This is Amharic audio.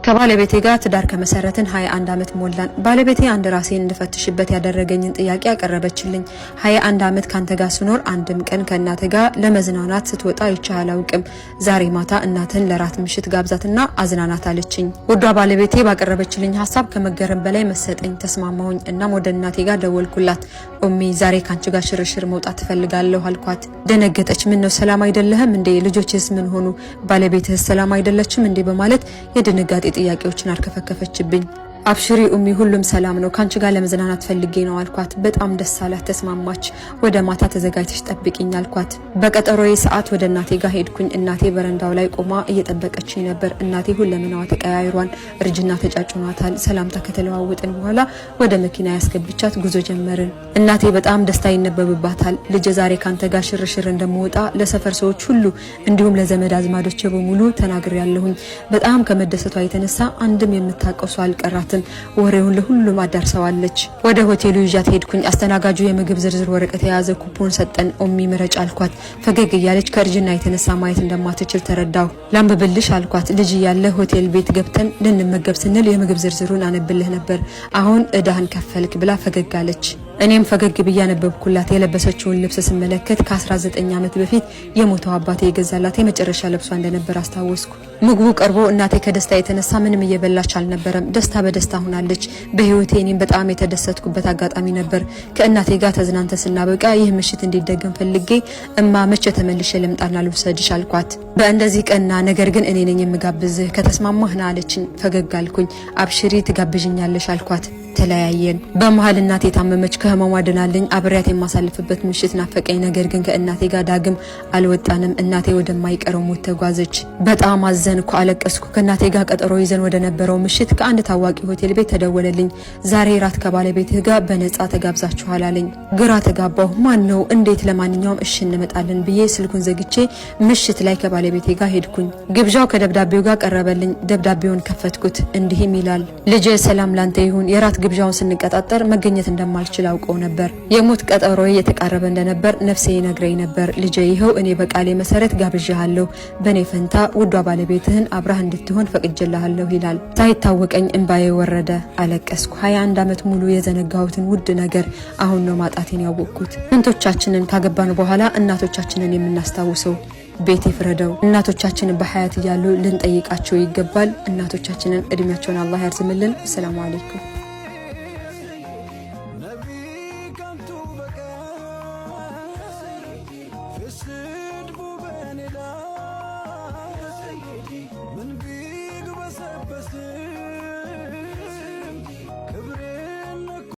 ከባለቤቴ ጋር ትዳር ከመሰረትን 21 ዓመት ሞላን። ባለቤቴ አንድ ራሴን እንድፈትሽበት ያደረገኝን ጥያቄ አቀረበችልኝ። 21 ዓመት ካንተ ጋር ስኖር አንድም ቀን ከእናትህ ጋር ለመዝናናት ስትወጣ አይቼህ አላውቅም። ዛሬ ማታ እናትህን ለራት ምሽት ጋብዛትና አዝናናት አለችኝ። ውዷ ባለቤቴ ባቀረበችልኝ ሀሳብ ከመገረም በላይ መሰጠኝ። ተስማማሁኝ። እናም ወደ እናቴ ጋር ደወልኩላት። ኡሚ፣ ዛሬ ካንቺ ጋር ሽርሽር መውጣት እፈልጋለሁ አልኳት። ደነገጠች። ምን ነው፣ ሰላም አይደለህም እንዴ? ልጆችስ ምን ሆኑ? ባለቤትህስ ሰላም አይደለችም እንዴ? በማለት የድንጋጤ ጥያቄዎችን አርከፈከፈችብኝ። አብሽሪ ኡሚ፣ ሁሉም ሰላም ነው። ካንቺ ጋር ለመዝናናት ፈልጌ ነው አልኳት። በጣም ደስ አላት፣ ተስማማች። ወደ ማታ ተዘጋጅተሽ ጠብቂኝ አልኳት። በቀጠሮዬ ሰዓት ወደ እናቴ ጋር ሄድኩኝ። እናቴ በረንዳው ላይ ቆማ እየጠበቀችኝ ነበር። እናቴ ሁለመናዋ ተቀያይሯል፣ እርጅና ተጫጭኗታል። ሰላምታ ከተለዋወጥን በኋላ ወደ መኪና ያስገብቻት ጉዞ ጀመርን። እናቴ በጣም ደስታ ይነበብባታል። ልጄ፣ ዛሬ ካንተ ጋር ሽርሽር እንደምወጣ ለሰፈር ሰዎች ሁሉ እንዲሁም ለዘመድ አዝማዶቼ በሙሉ ተናግሬያለሁኝ። በጣም ከመደሰቷ የተነሳ አንድም የምታውቀው ሰው አልቀራትም። ወሬውን ለሁሉም አዳርሰዋለች። ወደ ሆቴሉ ይዣት ሄድኩኝ። አስተናጋጁ የምግብ ዝርዝር ወረቀት የያዘ ኩፖን ሰጠን። ኡሚ፣ ምረጭ አልኳት። ፈገግ እያለች፣ ከእርጅና የተነሳ ማየት እንደማትችል ተረዳሁ። ላንብብልሽ አልኳት። ልጅ እያለ ሆቴል ቤት ገብተን ልንመገብ ስንል የምግብ ዝርዝሩን አነብልህ ነበር። አሁን እዳህን ከፈልክ ብላ ፈገግ አለች። እኔም ፈገግ ብዬ አነበብኩላት። የለበሰችውን ልብስ ስመለከት ከ19 ዓመት በፊት የሞተው አባቴ የገዛላት የመጨረሻ ልብሷ እንደነበር አስታወስኩ። ምግቡ ቀርቦ እናቴ ከደስታ የተነሳ ምንም እየበላች አልነበረም። ደስታ በደስታ ሆናለች። በህይወቴ እኔም በጣም የተደሰትኩበት አጋጣሚ ነበር። ከእናቴ ጋር ተዝናንተን ስናበቃ ይህ ምሽት እንዲደገም ፈልጌ እማ፣ መቼ ተመልሼ ልምጣና ልውሰድሽ አልኳት። በእንደዚህ ቀና፣ ነገር ግን እኔ ነኝ የምጋብዝህ፣ ከተስማማህ ና አለችኝ። ፈገግ አልኩኝ። አብሽሪ፣ ትጋብዥኛለሽ አልኳት። ተለያየን። በመሀል እናቴ ታመመች። ከህመሟ ድናልኝ አብሬያት የማሳልፍበት ምሽት ናፈቀኝ። ነገር ግን ከእናቴ ጋር ዳግም አልወጣንም። እናቴ ወደማይቀረው ሞት ተጓዘች። በጣም አዘንኩ፣ አለቀስኩ። ከእናቴ ጋር ቀጠሮ ይዘን ወደ ነበረው ምሽት ከአንድ ታዋቂ ሆቴል ቤት ተደወለልኝ። ዛሬ ራት ከባለቤትህ ጋር በነጻ ተጋብዛችኋል አለኝ። ግራ ተጋባሁ። ማን ነው? እንዴት? ለማንኛውም እሺ እንመጣለን ብዬ ስልኩን ዘግቼ ምሽት ላይ ከባለቤቴ ጋር ሄድኩኝ። ግብዣው ከደብዳቤው ጋር ቀረበልኝ። ደብዳቤውን ከፈትኩት። እንዲህም ይላል፦ ልጄ፣ ሰላም ላንተ ይሁን። የራት ግብዣውን ስንቀጣጠር መገኘት እንደማልችል አውቀው ነበር። የሞት ቀጠሮዬ እየተቃረበ እንደነበር ነፍሴ ይነግረኝ ነበር። ልጄ፣ ይኸው እኔ በቃሌ መሰረት ጋብዣሃለሁ። በእኔ ፈንታ ውዷ ባለቤትህን አብራህ እንድትሆን ፈቅጄልሃለሁ ይላል። ሳይታወቀኝ እንባዬ ወረደ፣ አለቀስኩ። 21 ዓመት ሙሉ የዘነጋሁትን ውድ ነገር አሁን ነው ማጣቴን ያወቅኩት። ስንቶቻችንን ካገባን በኋላ እናቶቻችንን የምናስታውሰው? ቤት ይፍረደው። እናቶቻችንን በሀያት እያሉ ልንጠይቃቸው ይገባል። እናቶቻችንን እድሜያቸውን አላህ ያርዝምልን። ሰላሙ አለይኩም።